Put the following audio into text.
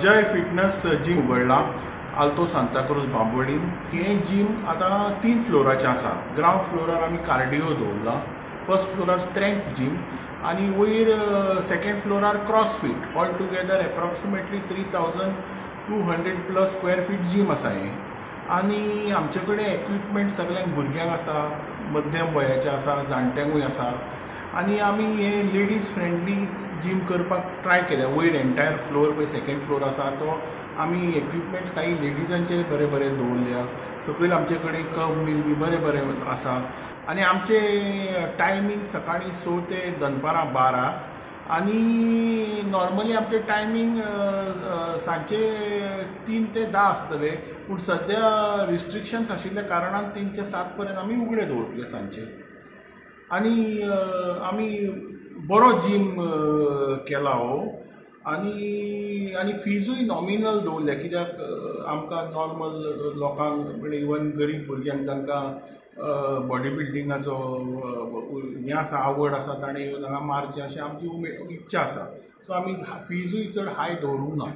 जय fitness gym उगडला Alto Santa Cruz बांबोळीम. हें gym आतां 3 फ्लोराचें आसा. ग्रावंड फ्लोरार आमी कार्डियो दवरला, फर्स्ट फ्लोरार स्ट्रेंथ जीम आनी वयर second फ्लोरार CrossFit. All together approximately 3200 plus square feet gym आसा हें. आनी आमचे कडेन इक्विपमेंट सगल्यांक भुरग्यांक आसा, मध्यम वयाचे आसा, जाणट्यांकूय आसा. आनी आमी हे लेडीज फ्रेंडली जीम करपाक ट्राय केल्या. वयर एंटायर फ्लोर पळय सेकंड फ्लोर आसा तो आमी इक्विपमेंट्स काही लेडिजांचे बरे बरे दवरल्या. सकयल आमचे कडेन कब मिल बी बरे बरे आसा. आनी आमचे टायमींग सकाळीं 6 ते दनपारां 12 आनी नॉर्मली आमचे टायमींग सांजचे 3 ते 10 आसतले, पूण सद्या रिस्ट्रिक्शन्स आशिल्ल्या कारणान 3 ते 7 पर्यंत आमी उगडे दवरतले सांजचे. आनी आमी बरो जीम केला हो. आनी आनी फिजूय नॉमिनल दवरल्या, कित्याक आमकां नॉर्मल लोकांक म्हणजे इवन गरीब भुरग्यांक जांकां बॉडी बिल्डिंगाचो हें आसा, आवड आसा, ताणें येवन हांगा मारचें अशें आमची उमेद इच्छा आसा. सो आमी फिजूय चड हाय दवरूंक ना.